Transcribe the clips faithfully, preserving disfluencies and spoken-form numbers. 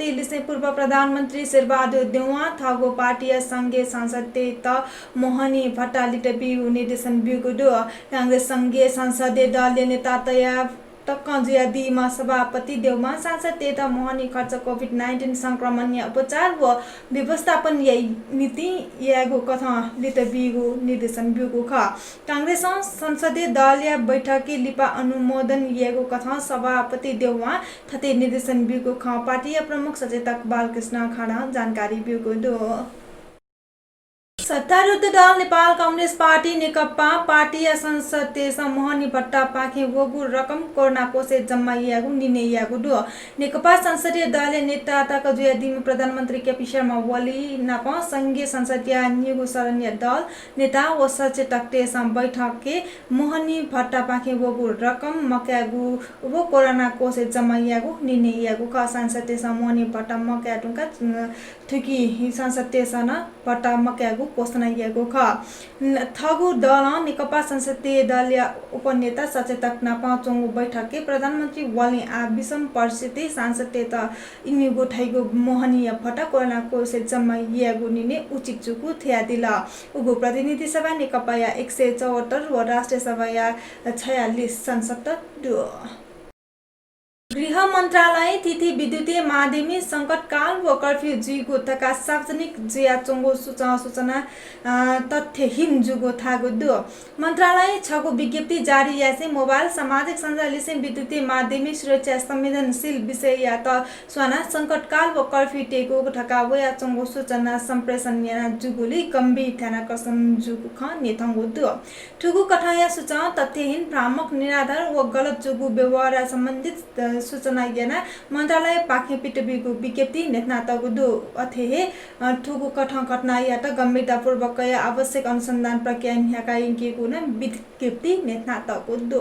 लिसें पूर्व प्रधानमन्त्री शेरबहादुर देउवां थःगु पार्टीया संघीय सांसदतय्त मोहनी भत्ता लित बीगु निर्देशन ब्यूगु दु। कांग्रेस संघीय संसदीय दलया नेता तया तकं जुयादीम्ह सभापति देउवां सांसदतय्त मोहनी खर्च COVID nineteen संक्रमणया उपचार व व्यवस्थापनया निंतिं यायेगु कथं लित बीगु निर्देशन ब्यूगु खः। कांग्रेसं संसदीय दलया बैठकय् लिपा अनुमोदन यायेगु कथं सभापति देउवां थथे निर्देशन ब्यूगु खँ पार्टीया प्रमुख सचेतक बालकृष्ण खाँडं जानकारी ब्यूगु दु। सत्तारूढ दल नेपाल कम्युनिस्ट पार्टी नेकपा पार्टीया सांसदतय्सं मोहनी भत्तापाखें वःगु रकम कोरोना कोषय् जम्मा यायेगु निर्णय याःगु दु। नेकपा संसदीय दलया नेता तक जुयादीम्ह प्रधानमन्त्री केपी शर्मा ओली नाप संघीय संसदया निगू सदनया दल नेता व सचेतकतय्सं बैठकय् मोहनी भत्तापाखें वःगु रकम मकायेगु व कोरोना कोषय् जम्मा यायेगु निर्णय याःगु खः। सांसदतय्सं मोहनी भत्ता मकाये धुंकाः, अ, थुकी सांसदतय्सं नं भत्ता मकायेगु घोषणा याःगु खः। न-, थःगु दलं नेकपा संसदीय दलया उपनेता सचेतक नाप च्वंगु बैठकय् प्रधानमन्त्री ओलीं आः विषम परिस्थितिइ सांसदतय्त इमिगु धइगु मोहनीया भत्ता कोरोना कोषय् जम्मा यायेगु निर्णय उचित जूगु धयादिल। उगु प्रतिनिधि सभा नेकपाया एक सय चौहत्तर व राष्ट्रिय सभाया छयालिस सांसद दु। गृह मन्त्रालयं थीथी विद्युतीय माध्यमय् संकटकाल व कर्फ्यू जुइगु धकाः सार्वजनिक जुयाच्वंगु सूच-, सूचना, अ, तथ्यहीन जूगु धाःगु दु। मन्त्रालयं छगू विज्ञप्ति जारी यासें मोबाइल, सामाजिक सञ्जाल लिसें विद्युतीय माध्यमय् सुरक्षा संवेदनशील विषययात स्वानाः संकटकाल व कर्फ्यू तयेगु धकाः वयाच्वंगु सूचना सम्प्रेषण याना जूगुलिं गम्भीर ध्यानाकर्षण जूगु खँ न्ह्यथंगु दु। थुगु कथंया सूचं तथ्यहीन, भ्रामक, निराधार व गलत जूगु व्यवहार सम्बन्धित, अ, सूचना यानाः मन्त्रालयपाखें पितबीगु विज्ञप्ति न्ह्यथनातःगु दु। अथे हे, अ, थुगु कथं घटनायात गम्भीरतापूर्वक कयाः आवश्यक अनुसन्धान प्रक्रिया न्ह्याका यंकेगु नं विज्ञप्ति न्ह्यथनातःगु दु।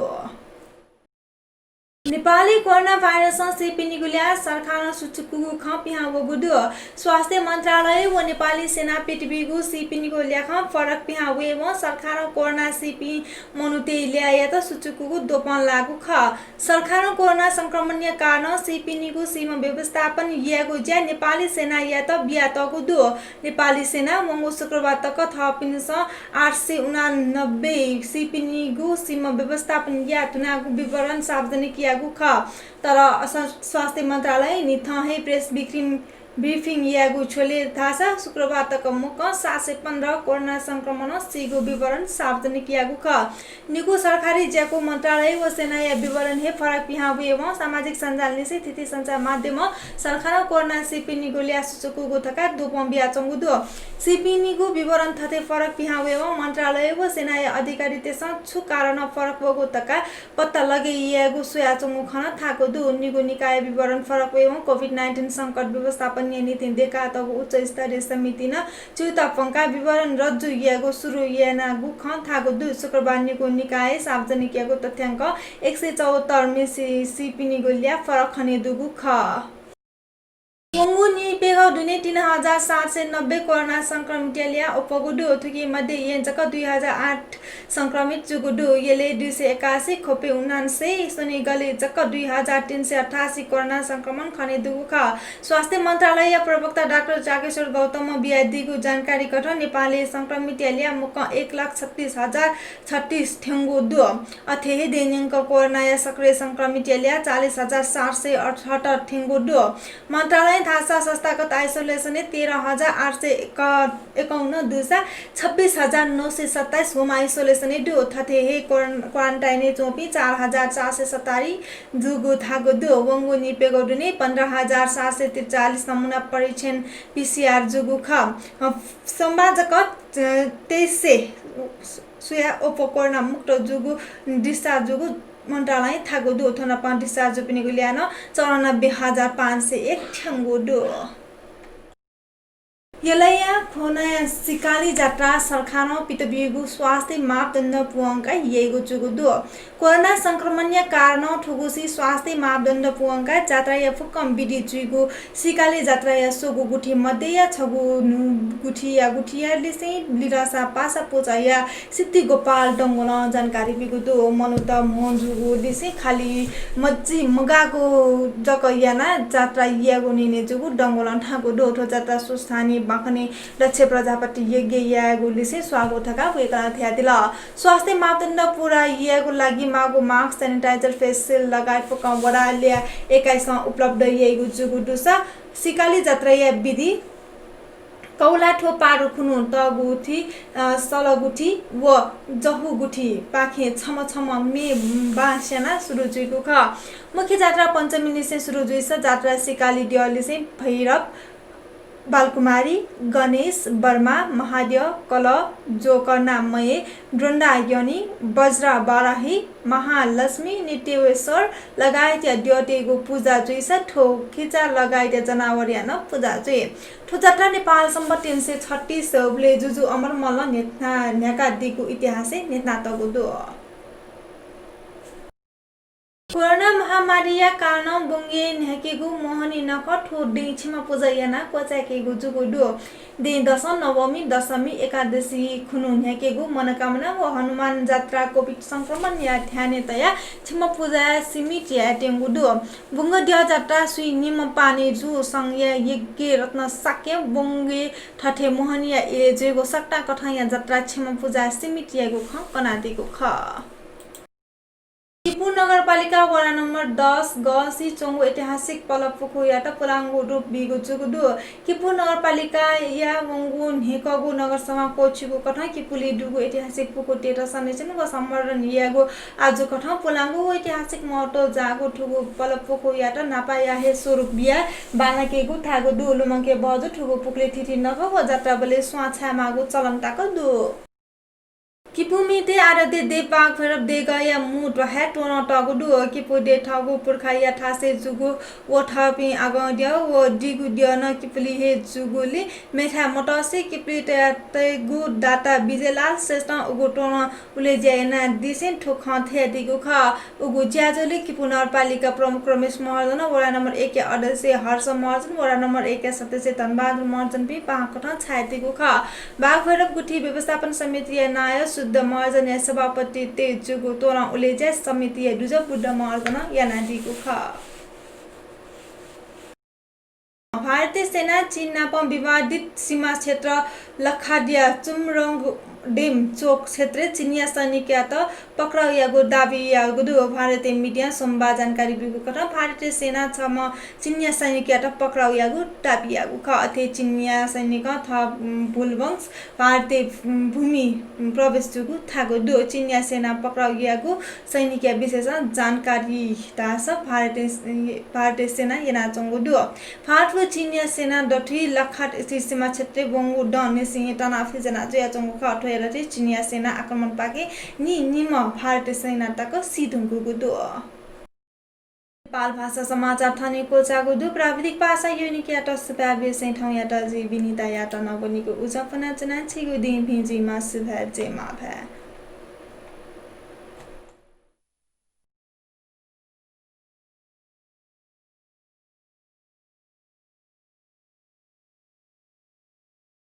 नेपालय् कोरोना भाइरसं सीपिनिगु ल्याः सरकारं सुचुकूगु खँ पिहां वःगु दु। स्वास्थ्य मन्त्रालय व नेपाली सेनां पितबीगु सीपिनिगु ल्याखं फरक पिहां वयेवं सरकारं कोरोना सीपिं मनूतय् ल्याःयात सुचुकूगु द्वपं लाःगु खः। सरकारं कोरोना संक्रमणया कारणं सीपिनिगु सीमा व्यवस्थापन यायेगु ज्या नेपाली सेनायात बियातःगु दु। नेपाली सेनां वंगु शुक्रबार तक थःपिन्सं आठ सय उनानब्बे सीपिनिगु सीमा व्यवस्थापन याये धुनागु विवरण सार्वजनिक याःगु खः। तर अस-, स्वास्थ्य मन्त्रालयं निथं हे प्रेस ब्रिफिङ, ब्रिफिङ याःगु छ्वले धाःसा शुक्रबार तक मकं सात सय पन्ध्र कोरोना संक्रमणं सीगु विवरण सार्वजनिक याःगु खः। निगू सरकारी ज्याकू मन्त्रालय व सेनाया विवरण हे फरक पिहां वयेवं सामाजिक सञ्जालनिसें थीथी सञ्चार माध्यमं सरकारं कोरोना सीपिनिगु ल्याः सुचुकूगु धकाः द्वपं बियाच्वंगु दु। सीपिनिगु विवरण थथे फरक पिहां वयेवं मन्त्रालय व सेनाया अधिकारीतय्सं छु कारणं फरक वःगु धकाः पत्ता लगे यायेगु स्वयाच्वंगु खँ नं धाःगु दु। निगू निकायया विवरण फरक वयेवं COVID nineteen संकट व्यवस्थापनया निंतिं दयेकातःगु उच्च स्तरीय समितिं नं च्यूताः प्वंकाः विवरण रज्जु यायेगु सुरु यानागु खँ धाःगु दु। शुक्रबार निगू निकायं सार्वजनिक याःगु तथ्यांकं एक सय चौहत्तर म्ये सी-, सीपिनिगु ल्याः फरक खनेदुगु खः। वंगु नीप्यघौ दुने तीन हजार सात सय नब्बे कोरोना संक्रमितया ल्याः अप्वःगु दु। थुकी मध्ये येँ जक दुई हजार आठ संक्रमित जूगु दु। यलय् दुई सय एकासी, ख्वपय् उनान्सय, स्वनिगलय् जक दुई हजार तीन सय अठासी कोरोना संक्रमण खनेदुगु खः। स्वास्थ्य मन्त्रालयया प्रवक्ता डाक्टर जागेश्वर गौतमं बियादीगु जानकारी कथं नेपालय् संक्रमितया ल्याः मकं एक लाख छत्तीस हजार छत्तीस थ्यंगु दु। अथे हे देय्‌न्यंक कोरोनाया सक्रिय संक्रमितया ल्याः चालिस हजार सात सय अठहत्तर थ्यंगु दु। मन्त्रालयं धाःसा संस्थागत आइसोलेसनय् तेह्र हजार आठ सय एक, एकाउन्न दुसा छब्बिस हजार नौ सय सत्ताइस होम आइसोलेसनय् दु। थथे हे क्वार-, क्वारेन्टाइनय् च्वंपिं चार हजार चार सय सत्तरी जूगु धाःगु दु। वंगु नीप्यघौ दुने पन्ध्र हजार सात सय त्रिचालिस नमुना परीक्षण PCR जूगु खः। अ, सोमबार जक, अ, तेइस सय स्वयाः अप्वः कोरोना मुक्त जूगु, discharge जूगु मन्त्रालयं धाःगु दु। थन नापं discharge जूपिनिगु ल्याः नं चौरानब्बे हजार पाँच सय एक थ्यंगु दु। यलया ख्वनाया सिकाली जात्रा सरकारं पित ब्यूगु स्वास्थ्य मापदण्ड पूवंकाः याइगु जूगु दु। कोरोना संक्रमणया कारणं थुगुसी स्वास्थ्य मापदण्ड पूवंकाः जात्राया फुक्कं विधि जुइगु सिकाली जात्राया स्वगु गुथि मध्यया छगू नु-, गुथिया, गुथिया लिसें लिधंसा पासा पुचःया सिद्धि गोपाल डंगोलं जानकारी ब्यूगु दु। मनूत म्हो जूगु लिसें खालि मज्जी मगाःगु जक यानाः जात्रा यायेगु निर्णय जूगु डंगोलं धाःगु दु। थ्व जात्रा सुस्थानी बाखने दक्ष प्रजापति यज्ञ यायेगु लिसें स्वाःगु धकाः वय्कलं धयादिल। स्वास्थ्य मापदण्ड पूरा यायेगु लागि माःगु mask, sanitizer, face shield लगायत फुक्कं वडालया एकाइसं उपलब्ध याइगु जूगु दुसा सिकाली जात्राया विधि कौलाथ्व पारु खुन्हु तःगुथि, अ, सलगुथि व जहुगुथिपाखें छम्ह छम्ह मे बाँस यानाः सुरु जुइगु खः। मुख्य जात्रा पञ्चमीनिसें सुरु जुइसा जात्रा सिकाली द्यःलिसें भैरव, बालकुमारी, गणेश, ब्रह्मा, महाद्यः, कलः, जोकर्णा मये, द्वन्द्वायनी, वज्रा वाराही, महालक्ष्मी, नित्येश्वर लगायतया द्यःतय्गु पुजा जुइसा थ्व खिचा लगायतया जनावरया नं पुजा जुइ। थ्व जात्रा नेपाल सम्बत तीन सय छत्तीस उबलय् जुजु अमर मल्लं न्ह्यथना-, न्ह्याकादीगु इतिहासय् न्ह्यथनातःगु दु। कोरोना महामारीया कारणं बुंगय् न्ह्याकेगु मोहनी नखः थ्व दिं क्षमा पुजा यानाः क्वचाय्केगु जूगु दु। दिं दशं, नवमी, दशमी, एकादशी खुन्हु न्ह्याकेगु मनोकामना व हनुमान जात्रा कोभिड संक्रमणया ध्यानय् तयाः क्षमा पुजाय् सीमित यायेत्यंगु दु। बुंगद्यः जात्रा स्वीनिम्ह पानी जू संघया यज्ञ रत्न शाक्यं बुंगय् थथे मोहनीया इलय् जुइगु सकताकथंया जात्रा क्षमा पुजाय् सीमित याइगु खँ कनादीगु खः। किपू नगरपालिका वडा नम्बर दस गःसी च्वंगु ऐतिहासिक पलपुखुयात पुलांगु रूप बीगु जूगु दु। किपू नगरपालिकाया वंगु न्हय्कःगु नगरसभा क्वःछिगु कथं किपुली दुगु ऐतिहासिक पुखुतय्त संरक्षण व संवर्धन यायेगु आजु कथं पुलांगु व ऐतिहासिक महत्व जाःगु थुगु पलपुखुयात न्हापाया हे स्वरूप बियाः बांलाकेगु धाःगु दु। लुमंके बहःजू थुगु पुखुली थीथी नखः व जात्राबलय् स्वां छायेमाःगु चलन तक दु। किपुमितय् आराध्य देव बाघ भैरव देगःया मू ध्वाखाय् त्वःतःगु दु। किपू देय् थःगु पुर्खाया थासय् जूगु व थःपिं आगंद्यः व दिगुद्यः नं किपुली हे जूगुलिं मेथाय् मतसे किपुली तयातःगु दाता विजयलाल श्रेष्ठं उगु त्वःतं उलेज्या यानादिसें थ्व खँ धयादीगु खः। उगु ज्याझ्वलय् किपू नगरपालिका प्रमुख रमेश महर्जन, वडा नम्बर एकया अध्यक्ष हर्ष महर्जन, वडा नम्बर एकया सदस्य धनबहादुर महर्जनपिं पाहां कथं छायादीगु खः। बाघ भैरव गुथि व्यवस्थापन समितिया नायः शुद्ध महर्जनया सभापतित्वय् जूगु त्वःतं उलेज्या समितिया दुजः बुद्ध महर्जनं यानादीगु खः। भारतीय सेनां चीन नाप विवादित सीमा क्षेत्र लखातया चुमरोङ डेम चोक क्षेत्रय् चीनया सैनिकयात पक्राउ याःगु दाबी याःगु दु। भारतीय मिडियां सोमबार जानकारी ब्यूगु कथं भारतीय सेनां छम्ह चीनया सैनिकयात पक्राउ याःगु दाबी याःगु खः। अथे चीनया सैनिकं थः, उम्, भूलवंश भारतीय, उम्, भूमि प्रवेश जूगु धाःगु दु। चीनया सेनां पक्राउ याःगु सैनिकया विषयय् जानकारी धाःसा भारतीय, भारतीय सेनां यानाच्वंगु दु। भारत व चीनया सेना दथुइ लखात स्थित सीमा क्षेत्रय् वंगु दँ निसें हे तनाव सिर्जना जुयाच्वंगु खः। थ्वया दथुइ चीनया सेना आक्रमणपाखें नीनिम्ह भारतीय सेना तक सी धुंकूगु दु। नेपाल भाषा समाचार थन हे क्वचाःगु दु। प्राविधिक पासा युनिकयात सुभाय् बिसें थौंयात जि विनितायात नं गुनिगु उजं पुनाच्वना। छिगु दिं भिं जुइमा, सुभाय्, जय मांभाय्।